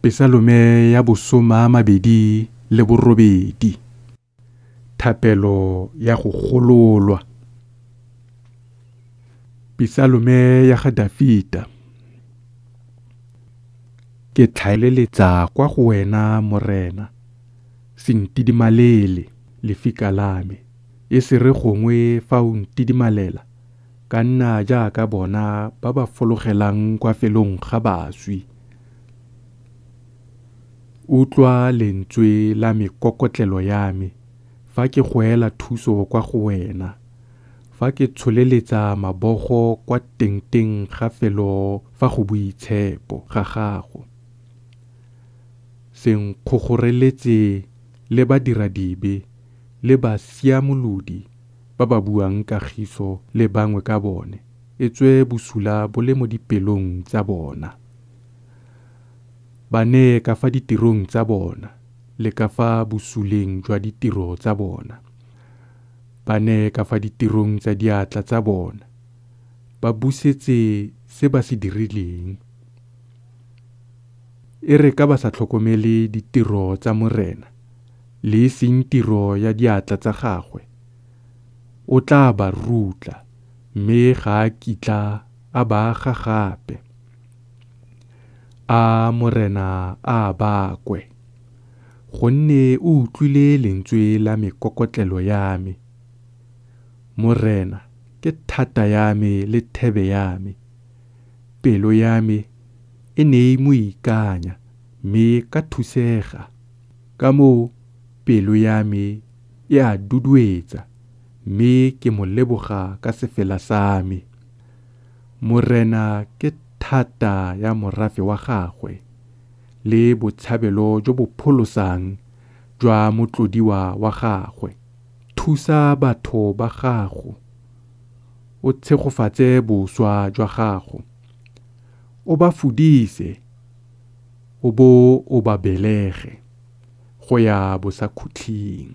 Pesalome ya bosoma 28. Thapelo ya go gololwa. Pesalome ya ga Dafita. Ke tlhaeleletsa kwa go wena, Morena, se ntidimalele, lefika la me, e se re gongwe fa o ntidimalela, ka nna jaaka bona ba ba fologelang kwa felong ga baswi. Utlwa lentswe la mekokotlelo ya me fa ke goela thuso kwa go wena, fa ke tsholeletsa mabogo kwa tengteng ga felo fa go boitshepo ga gago. Se nkgogoreletse le badiradibe le basiamolodi ba ba buang kagiso le bangwe ka bone, etswe bosula bo le mo dipelong tsa bona. Ba neye ka fa ditirong tsa bona le ka fa bosuleng jwa ditiro tsa bona. Ba neye ka fa ditirong tsa diatla tsa bona, ba busetse se ba se dirileng. E re ka ba sa tlhokomele ditiro tsa Morena, le e seng tiro ya diatla tsa gagwe, o tla ba rutla, mme ga a kitla a ba aga gape. A Morena a bakwe, gonne o utlwile lentswe la mekokotlelo ya me. Morena ke thata ya me le thebe ya me, pelo ya me e ne e mo ikanya, mme ka thusega. Ka moo pelo ya me e a duduetsa, mme ke mo leboga ka sefela sa me. Morena ke thata ya morafe wa gagwe, le botshabelo jo bo pholosang jwa motlodiwa wa gagwe. Thusa batho ba gago, o tshegofatse boswa jwa gago, o ba fudise, o bo o ba belege go ya bosakhutleng.